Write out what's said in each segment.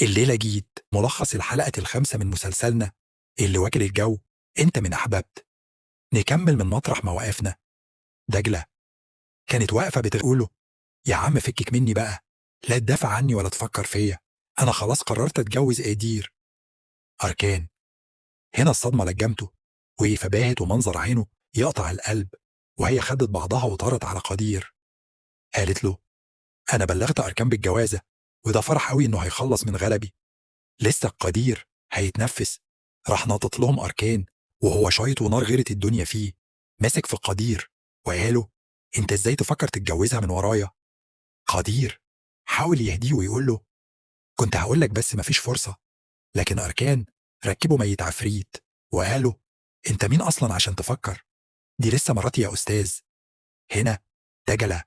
الليلة جيت ملخص الحلقة الخامسة من مسلسلنا اللي واكل الجو، انت من أحببت. نكمل من مطرح ما وقفنا. دجلة كانت واقفة بتقوله: يا عم فكك مني بقى، لا تدافع عني ولا تفكر فيا، أنا خلاص قررت أتجوز قدير. أركان هنا الصدمة لجمته، وقف باهت ومنظر عينه يقطع القلب، وهي خدت بعضها وطارت على قدير. قالت له: أنا بلغت أركان بالجوازة، وده فرح قوي إنه هيخلص من غلبي. لسه قدير هيتنفس، راح ناطط لهم أركان وهو شايط ونار غيرت الدنيا فيه. مسك في قدير وقاله: أنت إزاي تفكر تتجوزها من ورايا؟ قدير حاول يهديه ويقول له: كنت هقولك بس مفيش فرصة. لكن أركان ركبه ميت عفريت وقاله: أنت مين أصلا عشان تفكر؟ دي لسه مراتي يا أستاذ. هنا دجلة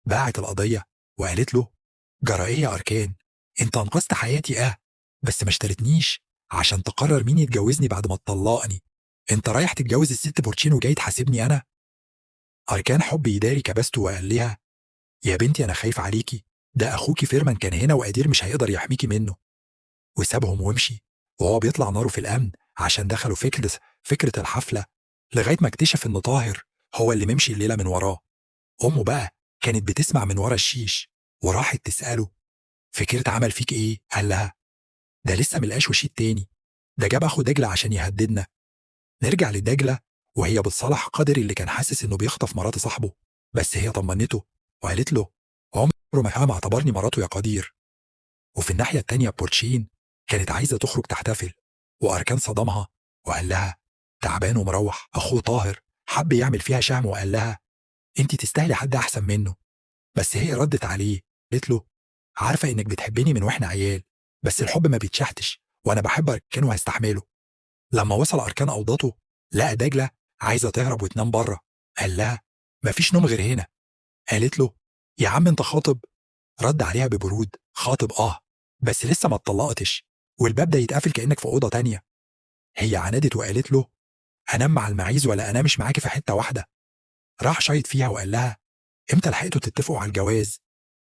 باعت القضية وقالت له: جرى إيه يا أركان؟ أنت أنقذت حياتي بس ما اشتريتنيش عشان تقرر مين يتجوزني بعد ما تطلقني. أنت رايح تتجوز الست بورتشين وجاي تحاسبني أنا؟ أركان حب يداري كبسته وقال لها: يا بنتي أنا خايف عليكي، ده أخوكي فيرمان كان هنا وقدير مش هيقدر يحميكي منه. وسابهم ومشي وهو بيطلع ناره في الأمن عشان دخلوا فكرة الحفلة، لغاية ما اكتشف إن طاهر هو اللي ممشي الليلة من وراه. أمه بقى كانت بتسمع من ورا الشيش وراحت تسأله: فكرة عمل فيك إيه؟ قال لها: ده لسه ملقاش وشيت تاني، ده جاب أخو دجلة عشان يهددنا. نرجع لدجلة وهي بتصالح قادر اللي كان حاسس إنه بيخطف مرات صاحبه، بس هي طمنته وقالت له: عمره ما اعتبرني مراته يا قدير. وفي الناحية التانية بورتشين كانت عايزة تخرج تحتفل، وأركان صدمها وقال لها: تعبان ومروح. أخوه طاهر حب يعمل فيها شهم وقال لها: أنت تستاهلي حد أحسن منه. بس هي ردت عليه قالت له: عارفة إنك بتحبني من وإحنا عيال، بس الحب ما بيتشحتش، وأنا بحب أركان وهستحمله. لما وصل أركان أوضته لقى دجلة عايزة تهرب وتنام بره. قال لها: مفيش نوم غير هنا. قالت له: يا عم انت خاطب؟ رد عليها ببرود: خاطب بس لسه ما اتطلقتش، والباب ده يتقفل كأنك في أوضة تانية. هي عاندت وقالت له: أنام مع المعيز ولا أنامش معاكي في حتة واحدة. راح شايط فيها وقال لها: امتى لحقتوا تتفقوا على الجواز؟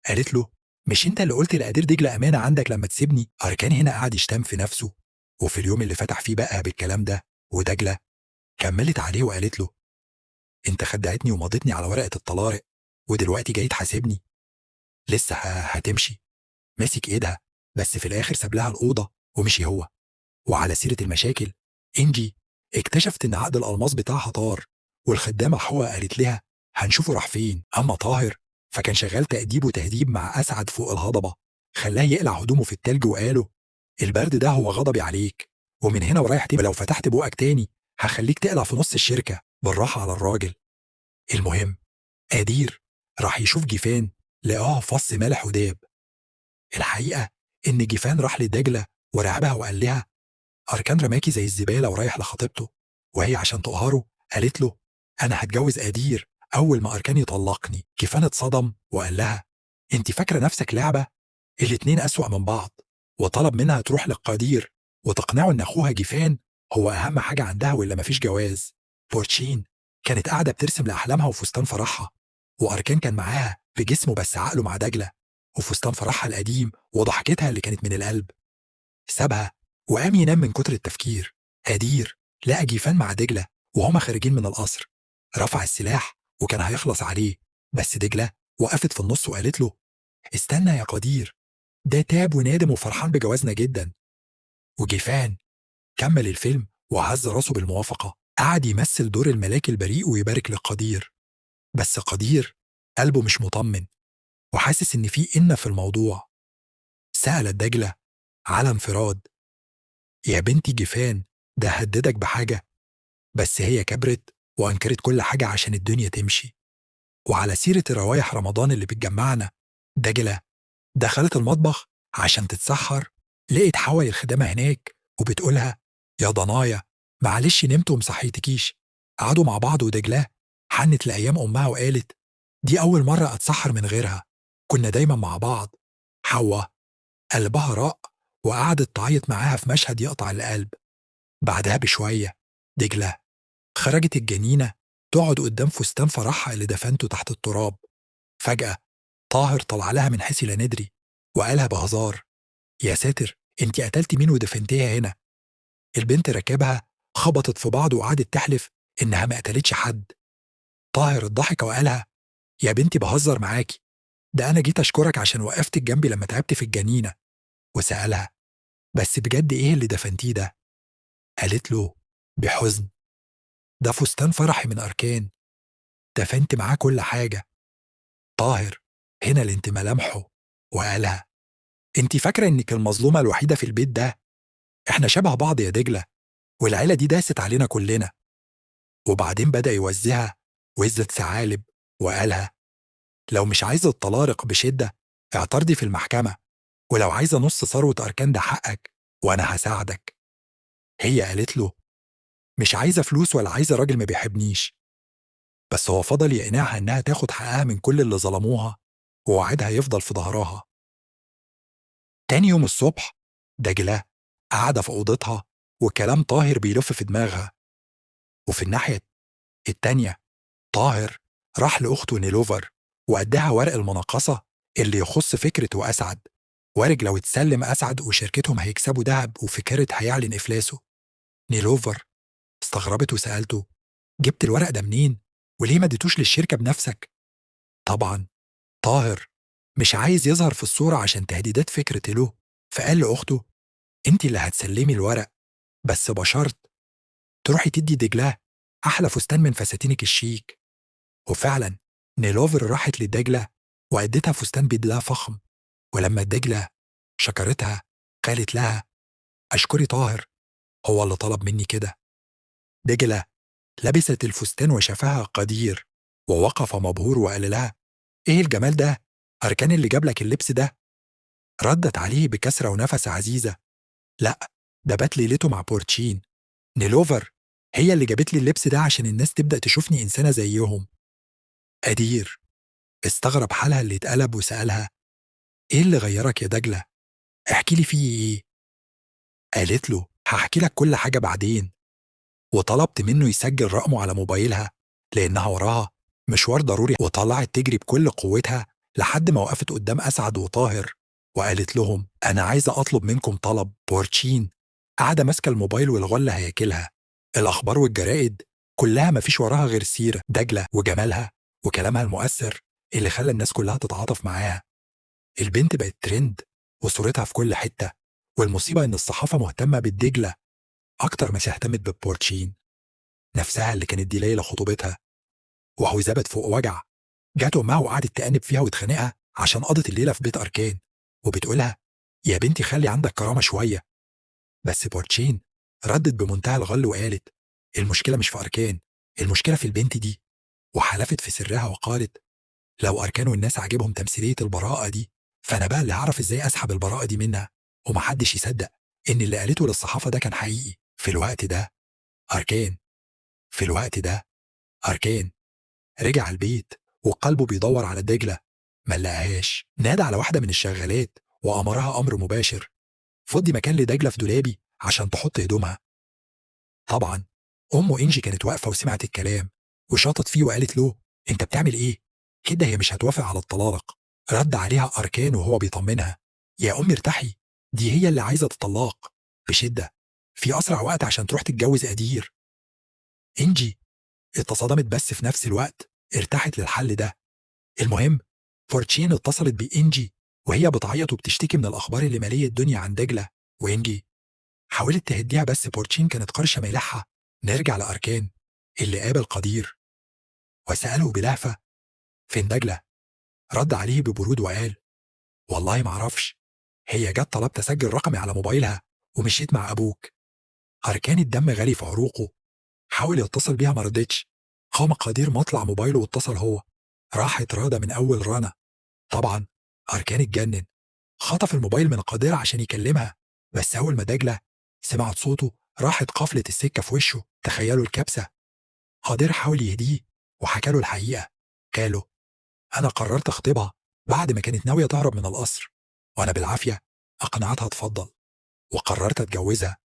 قالت له: مش انت اللي قلت لقدير دجلة أمانة عندك لما تسيبني؟ أركان هنا قعد يشتم في نفسه، وفي اليوم اللي فتح فيه بقى بالكلام ده، ودجلة كملت عليه وقالت له: انت خدعتني ومضيتني على ورقة الطلاق، ودلوقتي جاي تحاسبني. لسه هتمشي. مسك ايدها، بس في الاخر ساب لها الأوضة ومشي هو. وعلى سيرة المشاكل، إنجي اكتشفت إن عقد الألماس بتاعها طار، والخدامة حوا قالت لها هنشوفه راح فين. أما طاهر فكان شغال تأديب وتهديب مع أسعد فوق الهضبة، خلاه يقلع هدومه في التلج وقاله: البرد ده هو غضبي عليك، ومن هنا ورايح تبقى لو فتحت بقك تاني هخليك تقلع في نص الشركة. بالراحة على الراجل. المهم قدير راح يشوف جيفان، لقاه فص مالح وداب. الحقيقة إن جيفان راح لدجلة ورعبها وقال لها: أركان رماكي زي الزبالة ورايح لخطيبته. وهي عشان تقهره قالت له: أنا هتجوز قدير أول ما أركان يطلقني. جيفان اتصدم وقال لها: أنت فاكرة نفسك لعبة؟ الاتنين أسوأ من بعض. وطلب منها تروح للقدير وتقنعه إن أخوها جيفان هو أهم حاجة عندها ولا مفيش جواز. بورتشين كانت قاعدة بترسم لأحلامها وفستان فرحها، وأركان كان معاها بجسمه بس عقله مع دجلة وفستان فرحها القديم وضحكتها اللي كانت من القلب. سابها وقام ينام من كتر التفكير. قدير لقى جيفان مع دجلة وهما خارجين من القصر، رفع السلاح وكان هيخلص عليه، بس دجلة وقفت في النص وقالت له: استنى يا قدير، ده تاب ونادم وفرحان بجوازنا جدا. وجيفان كمل الفيلم وهز راسه بالموافقة. قعد يمثل دور الملاك البريء ويبارك لقدير، بس قدير قلبه مش مطمن وحاسس إن في إنة في الموضوع. سألت دجلة على انفراد: يا بنتي جيفان ده هددك بحاجة؟ بس هي كبرت وأنكرت كل حاجة عشان الدنيا تمشي. وعلى سيرة الروايح رمضان اللي بتجمعنا، دجلة دخلت المطبخ عشان تتسحر، لقيت حواي الخدامة هناك وبتقولها: يا ضنايا معلش نمت ومصحيتكيش. قعدوا مع بعض ودجلة حنت لأيام أمها وقالت: دي أول مرة أتسحر من غيرها، كنا دايما مع بعض. حوا قلبها راق وقعدت تعيط معاها في مشهد يقطع القلب. بعدها بشوية دجلة خرجت الجنينة تقعد قدام فستان فرحها اللي دفنته تحت التراب. فجأة طاهر طلع لها من حيث لا ندري وقالها بهزار: يا ساتر، انت قتلتي مين ودفنتيها هنا؟ البنت ركبها خبطت في بعض وقعدت تحلف إنها ما قتلتش حد. طاهر ضحك وقالها يا بنتي بهزر معاكي، ده أنا جيت أشكرك عشان وقفتك جنبي لما تعبت في الجنينة. وسألها بس بجد إيه اللي دفنتيه ده؟ قالت له بحزن ده فستان فرحي من أركان، دفنت معاه كل حاجة. طاهر هنا لانت ملامحه وقالها انت فاكرة انك المظلومة الوحيدة في البيت ده؟ احنا شبه بعض يا دجلة، والعيلة دي داست علينا كلنا. وبعدين بدأ يوزها وزة ثعالب وقالها لو مش عايزة الطلارق بشدة اعترضي في المحكمة، ولو عايزة نص ثروة أركان ده حقك وأنا هساعدك. هي قالت له مش عايزة فلوس ولا عايزة راجل ما بيحبنيش. بس هو فضل يقنعها إنها تاخد حقها من كل اللي ظلموها، ووعدها يفضل في ظهرها. تاني يوم الصبح دجلة قاعدة في أوضتها وكلام طاهر بيلف في دماغها. وفي الناحية التانية طاهر راح لأخته نيلوفر وأداها ورق المناقصة اللي يخص فكرة وأسعد. وارج لو اتسلم أسعد وشركتهم هيكسبوا ذهب وفكرة هيعلن إفلاسه. نيلوفر استغربت وسألته جبت الورق ده منين؟ وليه ما اديتوش للشركة بنفسك؟ طبعا طاهر مش عايز يظهر في الصورة عشان تهديدات فكرة له، فقال لأخته انت اللي هتسلمي الورق، بس بشرط تروحي تدي دجلة أحلى فستان من فساتينك الشيك. وفعلا نيلوفر راحت لدجلة وأديتها فستان بدلة فخم، ولما دجلة شكرتها قالت لها أشكري طاهر، هو اللي طلب مني كده. دجلة لبست الفستان وشافها قدير ووقف مبهور وقال لها إيه الجمال ده؟ أركان اللي جاب لك اللبس ده؟ ردت عليه بكسرة ونفس عزيزة لا، ده بات ليلته مع بورتشين. نيلوفر هي اللي جابت لي اللبس ده عشان الناس تبدأ تشوفني إنسانة زيهم. قدير استغرب حالها اللي اتقلب وسألها إيه اللي غيرك يا دجلة؟ احكي لي فيه إيه؟ قالت له هحكي لك كل حاجة بعدين. وطلبت منه يسجل رقمه على موبايلها لأنها وراها مشوار ضروري، وطلعت تجري بكل قوتها لحد ما وقفت قدام أسعد وطاهر وقالت لهم أنا عايزة أطلب منكم طلب. بورتشين قاعدة ماسكة الموبايل والغلة هياكلها، الأخبار والجرائد كلها مفيش وراها غير سيرة دجلة وجمالها وكلامها المؤثر اللي خلى الناس كلها تتعاطف معاها. البنت بقت ترند وصورتها في كل حتة، والمصيبة إن الصحافة مهتمة بالدجلة أكتر ما اهتمت ببورتشين نفسها اللي كانت دي ليلة خطوبتها. وهو زبد فوق وجع. جات أمها وقعدت تأنب فيها وتخانقها عشان قضت الليلة في بيت أركان، وبتقولها يا بنتي خلي عندك كرامة شوية. بس بورتشين ردت بمنتهى الغل وقالت المشكلة مش في أركان، المشكلة في البنت دي. وحلفت في سرها وقالت لو أركان والناس عاجبهم تمثيلية البراءة دي فأنا بقى اللي هعرف إزاي أسحب البراءة دي منها، ومحدش يصدق إن اللي قالته للصحافة ده كان حقيقي. في الوقت ده أركان في الوقت ده أركان رجع البيت وقلبه بيدور على دجلة ما لقاهاش. نادى على واحدة من الشغالات وأمرها أمر مباشر فضي مكان لدجلة في دولابي عشان تحط هدومها. طبعا أمه إنجي كانت واقفة وسمعت الكلام وشاطت فيه وقالت له أنت بتعمل إيه؟ كده هي مش هتوافق على الطلاق. رد عليها أركان وهو بيطمنها يا أمي ارتاحي، دي هي اللي عايزة تطلق بشدة في أسرع وقت عشان تروح تتجوز قدير. إنجي اتصدمت بس في نفس الوقت ارتاحت للحل ده. المهم فورتشين اتصلت بإنجي وهي بتعيط وبتشتكي من الأخبار اللي مالية الدنيا عن دجلة، وإنجي حاولت تهديها بس بورتشين كانت قرشة ميلحة. نرجع لأركان اللي قابل قدير وسأله بلهفة فين دجلة؟ رد عليه ببرود وقال والله معرفش، هي جت طلبت أسجل رقمي على موبايلها ومشيت مع أبوك. أركان الدم غالي في عروقه، حاول يتصل بيها ما رضتش. قام قدير مطلع موبايله واتصل هو، راحت رادة من أول رنا. طبعا أركان اتجنن، خطف الموبايل من قدير عشان يكلمها، بس أول ما دجلة سمعت صوته راحت قفلت السكة في وشه. تخيلوا الكبسة. قدير حاول يهديه وحكى له الحقيقة، قاله أنا قررت أخطبها بعد ما كانت ناوية تهرب من القصر، وأنا بالعافية أقنعتها تفضل، وقررت أتجوزها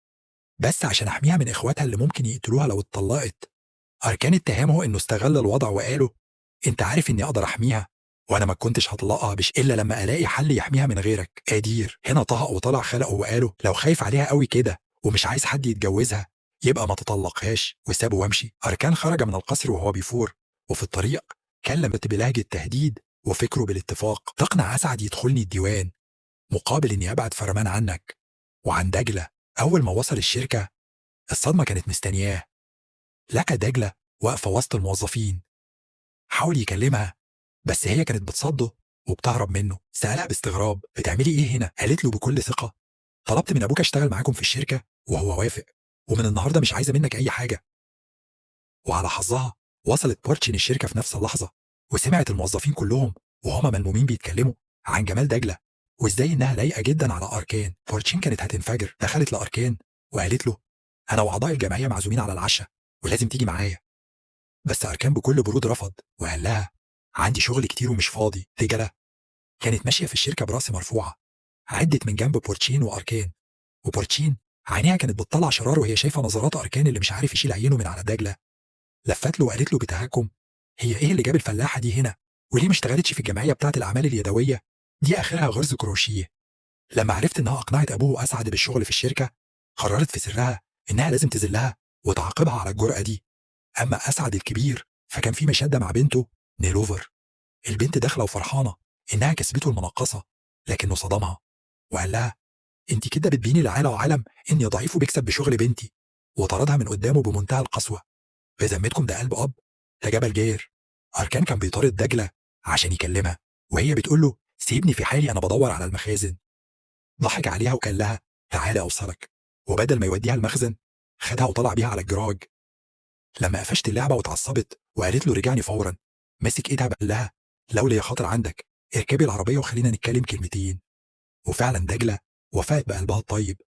بس عشان أحميها من إخواتها اللي ممكن يقتلوها لو اتطلقت. أركان اتهمه إنه استغل الوضع وقاله أنت عارف إني أقدر أحميها، وانا ما كنتش هطلقها بش الا لما الاقي حل يحميها من غيرك. قدير هنا طهق وطلع خلقه وقاله لو خايف عليها قوي كده ومش عايز حد يتجوزها يبقى ما تطلقهاش، وسابه وامشي. أركان خرج من القصر وهو بيفور، وفي الطريق كلمت بلهجة تهديد وفكره بالاتفاق. تقنع أسعد يدخلني الديوان مقابل إني أبعد فرمان عنك وعن دجلة. أول ما وصل الشركة الصدمة كانت مستنياه. لقى دجلة واقفة وسط الموظفين. حاول يكلمها بس هي كانت بتصده وبتهرب منه. سألها باستغراب بتعملي إيه هنا؟ قالت له بكل ثقة طلبت من أبوك أشتغل معاكم في الشركة وهو وافق، ومن النهاردة مش عايزة منك أي حاجة. وعلى حظها وصلت بورتشين الشركة في نفس اللحظة، وسمعت الموظفين كلهم وهما ملمومين بيتكلموا عن جمال دجلة وازاي انها لايقة جدا على أركان. بورتشين كانت هتنفجر. دخلت لأركان وقالت له أنا وأعضاء الجمعية معزومين على العشاء ولازم تيجي معايا. بس أركان بكل برود رفض وقال لها عندي شغل كتير ومش فاضي. دجلة كانت ماشية في الشركة برأس مرفوعة، عدت من جنب بورتشين وأركان، وبورتشين عينيها كانت بتطلع شرار وهي شايفة نظرات أركان اللي مش عارف يشيل عينه من على دجلة. لفت له وقالت له بتهكم هي ايه اللي جاب الفلاحة دي هنا؟ وليه ما اشتغلتش في الجمعية بتاعة الأعمال اليدوية؟ دي آخرها غرز كروشيه. لما عرفت إنها أقنعت أبوه أسعد بالشغل في الشركة قررت في سرها إنها لازم تذلها وتعاقبها على الجرأة دي. أما أسعد الكبير فكان في مشادة مع بنته نيلوفر. البنت داخلة وفرحانة إنها كسبته المناقصة، لكنه صدمها وقال لها انت كده بتبيني للعالم وعالم اني ضعيف وبيكسب بشغل بنتي، وطردها من قدامه بمنتهى القسوة. بذمتكم ده قلب أب؟ ده جبل جير. أركان كان بيطارد دجلة عشان يكلمها وهي بتقول له سيبني في حالي أنا بدور على المخازن. ضحك عليها وقال لها تعالى أوصلك، وبدل ما يوديها المخزن خدها وطلع بيها على الجراج. لما قفشت اللعبة واتعصبت وقالت له رجعني فورا، مسك ايدها بقال لها لو ليا خاطر عندك اركبي العربية وخلينا نتكلم كلمتين. وفعلا دجلة وفقت بقلبها الطيب.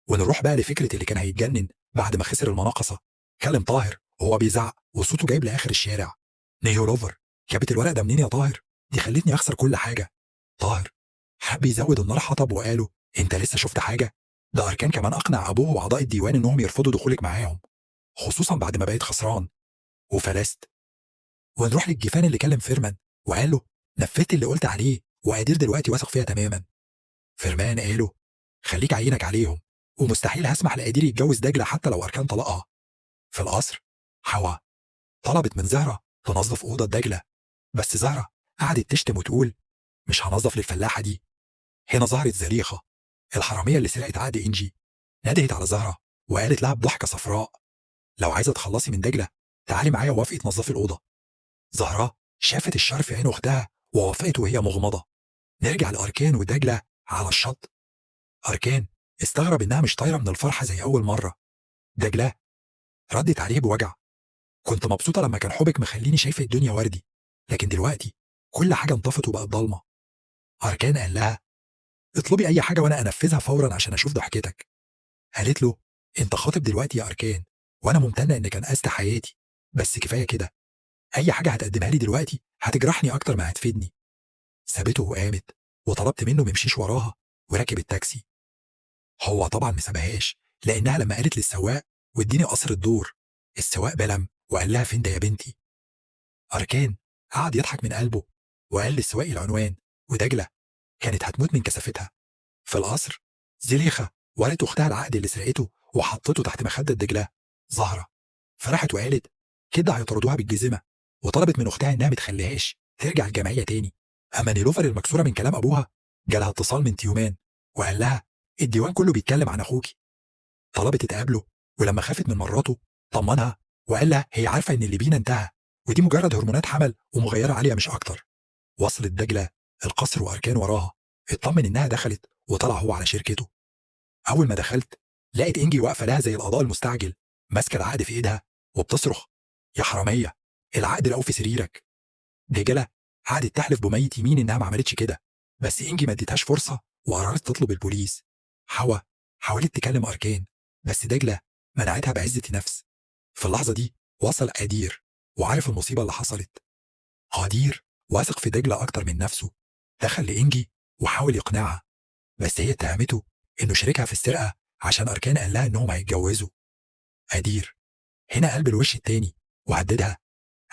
ونروح بقى لفكرة اللي كان هيتجنن بعد ما خسر المناقصة. كلم طاهر وهو بيزعق وصوته جايب لآخر الشارع. نيلوفر جابت الورق ده منين يا طاهر؟ دي خلتني أخسر كل حاجة. طاهر حب يزود النار حطب وقاله انت لسه شفت حاجة؟ ده أركان كمان أقنع أبوه وأعضاء الديوان إنهم يرفضوا دخولك معاهم، خصوصا بعد ما بقيت خسران وفلست. ونروح للجفان اللي كلم فيرمان وقال له نفذت اللي قلت عليه وقادر دلوقتي واثق فيها تماما. فيرمان قاله خليك عينك عليهم ومستحيل هسمح لقادير يتجوز دجلة حتى لو أركان طلقها. في القصر حوا طلبت من زهرة تنظف أوضة دجلة، بس زهرة قعدت تشتم وتقول مش هنظف للفلاحة دي. هنا ظهرت زليخة الحرامية اللي سرقت عقد إنجي. ندهت على زهرة وقالت لها بضحكة صفراء لو عايزة تخلصي من دجلة تعالي معايا ووافقي تنظفي الأوضة. زهرة شافت الشر في عين أختها ووافقت وهي مغمضة. نرجع لأركان ودجلة على الشط. أركان استغرب إنها مش طايرة من الفرحة زي أول مرة. دجلة ردت عليه بوجع كنت مبسوطة لما كان حبك مخليني شايفة الدنيا وردي، لكن دلوقتي كل حاجة انطفت وبقت ضلمة. أركان قال لها اطلبي أي حاجة وأنا أنفذها فورا عشان أشوف ضحكتك. قالت له أنت خاطب دلوقتي يا أركان وأنا ممتنة إنك أنقذت حياتي، بس كفاية كده، أي حاجة هتقدمها لي دلوقتي هتجرحني أكتر ما هتفيدني. سابته وقامت وطلبت منه ميمشيش وراها وركب التاكسي. هو طبعا ما سابهاش لأنها لما قالت للسواق واديني قصر الدور، السواق بلم وقال لها فين ده يا بنتي؟ أركان قعد يضحك من قلبه وقال للسواق العنوان، ودجلة كانت هتموت من كثافتها. في القصر زليخة ورت أختها العقد اللي سرقته وحطته تحت مخدة دجلة. زهرة فرحت وقالت كده هيطردوها بالجزمة، وطلبت من أختها إنها متخليهاش ترجع الجمعية تاني. أما نيلوفر المكسورة من كلام أبوها جالها اتصال من تيومان وقال لها الديوان كله بيتكلم عن أخوكي. طلبت تقابله، ولما خافت من مراته طمنها وقال لها هي عارفة إن اللي بينا انتهى ودي مجرد هرمونات حمل ومغيرة عالية مش أكتر. وصلت دجلة القصر وأركان وراها، اطمن إنها دخلت وطلع هو على شركته. أول ما دخلت لقت إنجي واقفة لها زي القضاء المستعجل ماسكة العقد في إيدها وبتصرخ يا حرامية العقد لقوه في سريرك. دجلة قعدت تحلف بميت يمين إنها ما عملتش كده، بس إنجي ما اديتهاش فرصة وقررت تطلب البوليس. حوا حاولت تكلم أركان بس دجلة منعتها بعزة نفس. في اللحظة دي وصل قدير وعارف المصيبة اللي حصلت. قدير واثق في دجلة أكتر من نفسه، دخل لإنجي وحاول يقنعها، بس هي اتهمته إنه شاركها في السرقة عشان أركان قال لها إنهم هيتجوزوا. قدير هنا قلب الوش التاني وهددها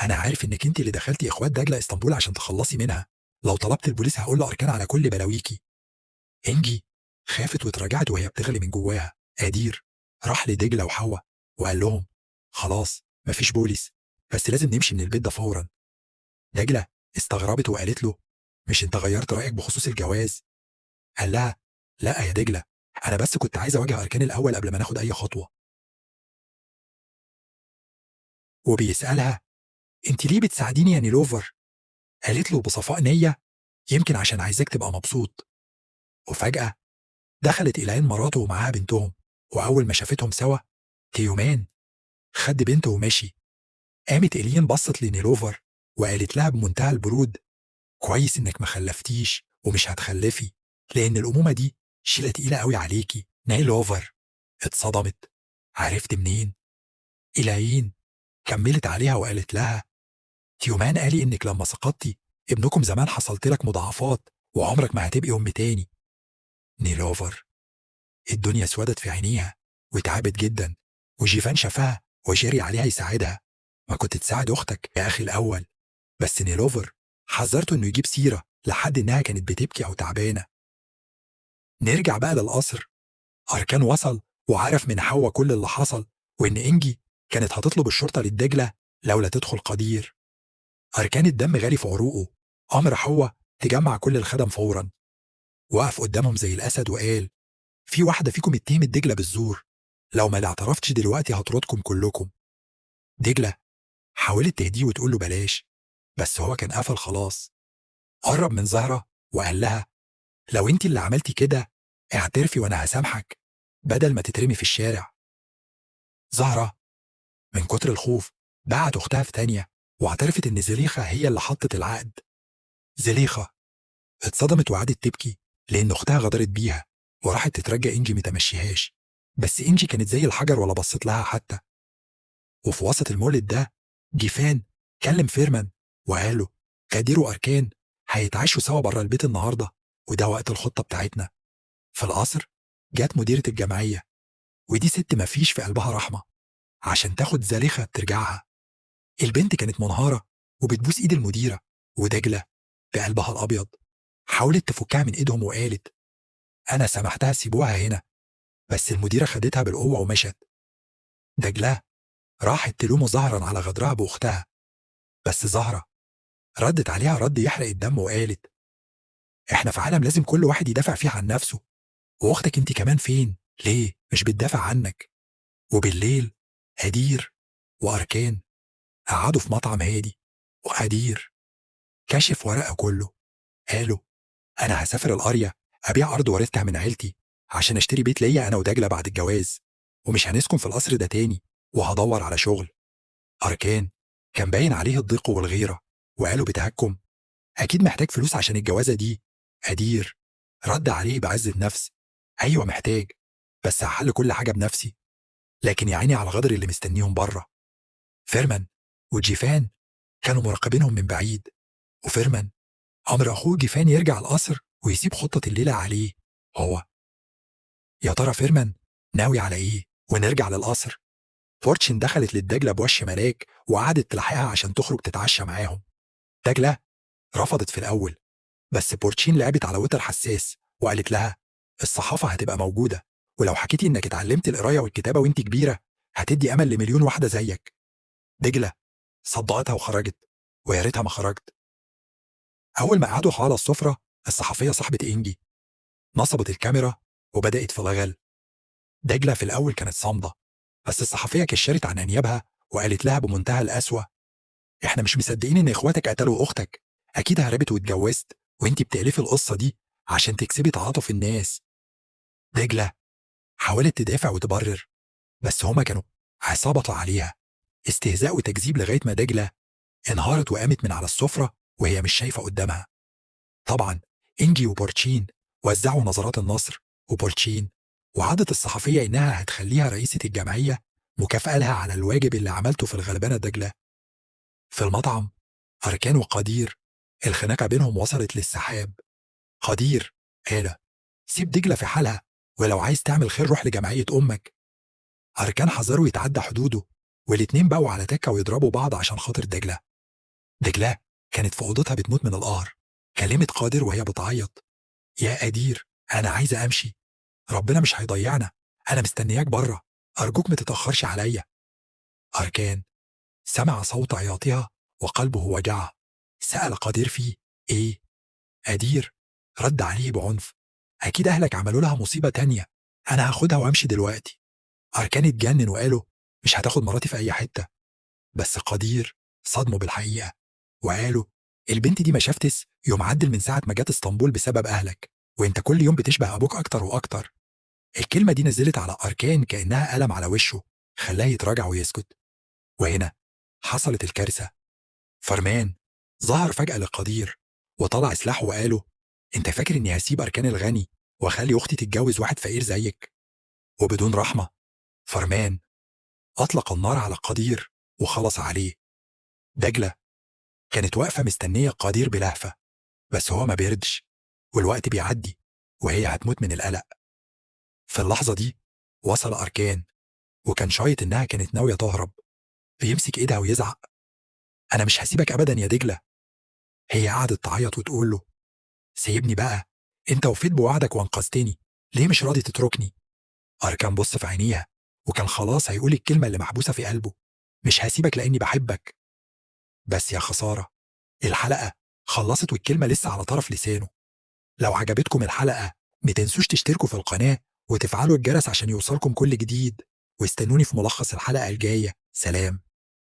أنا عارف إنك أنت اللي دخلتي إخوات دجلة اسطنبول عشان تخلصي منها، لو طلبت البوليس هقول لأركان على كل بلاويكي. إنجي خافت واتراجعت وهي بتغلي من جواها. قدير راح لدجلة وحواء وقال لهم خلاص مفيش بوليس، بس لازم نمشي من البيت ده فورا. دجلة استغربت وقالت له مش انت غيرت رأيك بخصوص الجواز؟ قال لها لا يا دجلة، أنا بس كنت عايز أواجه أركان الأول قبل ما ناخد أي خطوة. وبيسألها انت ليه بتساعديني يا نيلوفر؟ قالت له بصفاء نية يمكن عشان عايزاك تبقى مبسوط. وفجأة دخلت إلين مراته ومعاها بنتهم، وأول ما شافتهم سوا تيومان خد بنته ومشي. قامت إلين بصت لنيلوفر وقالت لها بمنتهى البرود كويس إنك ما خلفتيش ومش هتخلفي، لأن الأمومة دي شيلة تقيلة قوي عليكي. نيلوفر اتصدمت، عرفت منين؟ إلين كملت عليها وقالت لها تيومان قالي إنك لما سقطتي ابنكم زمان حصلت لك مضاعفات وعمرك ما هتبقي أم تاني. نيلوفر الدنيا سودت في عينيها وتعبت جدا، وجيفان شافها وجري عليها يساعدها. ما كنت تساعد أختك يا أخي الأول. بس نيلوفر حذرته إنه يجيب سيرة لحد إنها كانت بتبكي أو تعبانة. نرجع بقى للقصر. أركان وصل وعرف من حوا كل اللي حصل، وإن إنجي كانت هتطلب الشرطة للدجلة لولا تدخل قدير. أركان الدم غالي في عروقه، أمر حوا تجمع كل الخدم فورا. وقف قدامهم زي الأسد وقال في واحدة فيكم اتهمت دجلة بالزور، لو ما اعترفتش دلوقتي هطردكم كلكم. دجلة حاولت تهديه وتقول له بلاش، بس هو كان قفل خلاص. قرب من زهرة وقال لها لو انت اللي عملتي كده اعترفي وانا هسامحك بدل ما تترمي في الشارع. زهرة من كتر الخوف باعت اختها في تانية واعترفت ان زليخة هي اللي حطت العقد. زليخة اتصدمت وقعدت تبكي لان اختها غدرت بيها وراحت تترجى انجي متمشيهاش، بس انجي كانت زي الحجر ولا بصت لها حتى. وفي وسط المولد ده جيفان كلم فيرمان وقال له قدير وأركان هيتعشوا سوا بره البيت النهارده، وده وقت الخطة بتاعتنا. في القصر جت مديرة الجمعية، ودي ست مفيش في قلبها رحمة، عشان تاخد زليخة ترجعها. البنت كانت منهارة وبتبوس ايد المديرة، ودجلة بقلبها الأبيض حاولت تفكها من ايدهم وقالت أنا سمحتها سيبوها هنا، بس المديرة خدتها بالقوة ومشت. دجلة راحت تلومه زهرا على غدرها بأختها، بس زهرة ردت عليها رد يحرق الدم وقالت احنا في عالم لازم كل واحد يدافع فيه عن نفسه، واختك انت كمان فين؟ ليه مش بتدافع عنك؟ وبالليل هدير وأركان قعدوا في مطعم هادي، وقدير كشف ورقه كله، قالوا أنا هسافر القرية أبيع أرض ورثتها من عيلتي عشان أشتري بيت ليا أنا ودجلة بعد الجواز، ومش هنسكن في القصر ده تاني، وهدور على شغل. أركان كان باين عليه الضيق والغيرة وقالوا بتهكم أكيد محتاج فلوس عشان الجوازة دي. قدير رد عليه بعزة نفس أيوة محتاج، بس هحل كل حاجة بنفسي، لكن يا عيني على الغدر اللي مستنيهم بره. فيرمان وجيفان كانوا مراقبينهم من بعيد، وفيرمان أمر أخوه جيفان يرجع القصر ويسيب خطة الليلة عليه هو. يا ترى فيرمان ناوي على إيه؟ ونرجع للقصر. فورتشن دخلت للدجلة بوش ملاك وقعدت تلحقها عشان تخرج تتعشى معاهم. دجلة رفضت في الأول، بس بورتشين لعبت على وتر حساس وقالت لها الصحافة هتبقى موجودة، ولو حكيتي إنك اتعلمت القراية والكتابة وإنت كبيرة هتدي أمل لمليون واحدة زيك. دجلة صدقتها وخرجت، ويا ريتها ما خرجت. أول ما قعدوا على السفرة الصحفية صاحبة إنجي نصبت الكاميرا وبدأت في الغل. دجلة في الأول كانت صامدة، بس الصحفية كشرت عن أنيابها وقالت لها بمنتهى القسوة إحنا مش مصدقين إن إخواتك قتلوا أختك، أكيد هربت واتجوزت وإنتي بتألفي القصة دي عشان تكسبي تعاطف الناس. دجلة حاولت تدافع وتبرر، بس هما كانوا عصابة عليها استهزاء وتكذيب لغاية ما دجلة انهارت وقامت من على السفرة وهي مش شايفة قدامها. طبعا إنجي وبورتشين وزعوا نظرات النصر، وبورتشين وعدت الصحفية إنها هتخليها رئيسة الجمعية مكافأة لها على الواجب اللي عملته في الغلبانة دجلة. في المطعم أركان وقدير الخناقة بينهم وصلت للسحاب. قدير قال سيب دجلة في حالها، ولو عايز تعمل خير روح لجمعية أمك. أركان حذره يتعدى حدوده، والاتنين بقوا على تكة ويضربوا بعض عشان خاطر دجلة. دجلة كانت في أوضتها بتموت من القهر، كلمت قادر وهي بتعيط: يا قدير أنا عايزة أمشي، ربنا مش هيضيعنا، أنا مستنياك بره، أرجوك ما تتأخرش عليا. أركان سمع صوت عياطها وقلبه وجعه. سأل قدير فيه إيه؟ قدير رد عليه بعنف: أكيد أهلك عملوا لها مصيبة تانية، أنا هاخدها وأمشي دلوقتي. أركان اتجنن وقاله: مش هتاخد مراتي في أي حتة. بس قدير صدمه بالحقيقة وقاله: البنت دي ما شافتس يوم عدل من ساعة ما جت اسطنبول بسبب أهلك، وانت كل يوم بتشبه أبوك أكتر وأكتر. الكلمة دي نزلت على أركان كأنها قلم على وشه، خلاه يتراجع ويسكت. وهنا حصلت الكارثة. فرمان ظهر فجأة لقدير وطلع سلاحه وقاله: انت فاكر اني هسيب أركان الغني واخلي أختي تتجوز واحد فقير زيك؟ وبدون رحمة فرمان أطلق النار على قدير وخلص عليه. دجلة كانت واقفة مستنية قدير بلهفة، بس هو ما بيردش، والوقت بيعدي وهي هتموت من القلق. في اللحظة دي وصل أركان، وكان شايط إنها كانت ناوية تهرب. بيمسك إيدها ويزعق: أنا مش هسيبك أبدا يا دجلة. هي قعدت تعيط وتقول له: سيبني بقى، أنت وفيت بوعدك وأنقذتني، ليه مش راضي تتركني؟ أركان بص في عينيها وكان خلاص هيقول الكلمة اللي محبوسة في قلبه: مش هسيبك لأني بحبك. بس يا خسارة، الحلقة خلصت والكلمة لسه على طرف لسانه. لو عجبتكم الحلقة متنسوش تشتركوا في القناة وتفعلوا الجرس عشان يوصلكم كل جديد، واستنوني في ملخص الحلقة الجاية. سلام.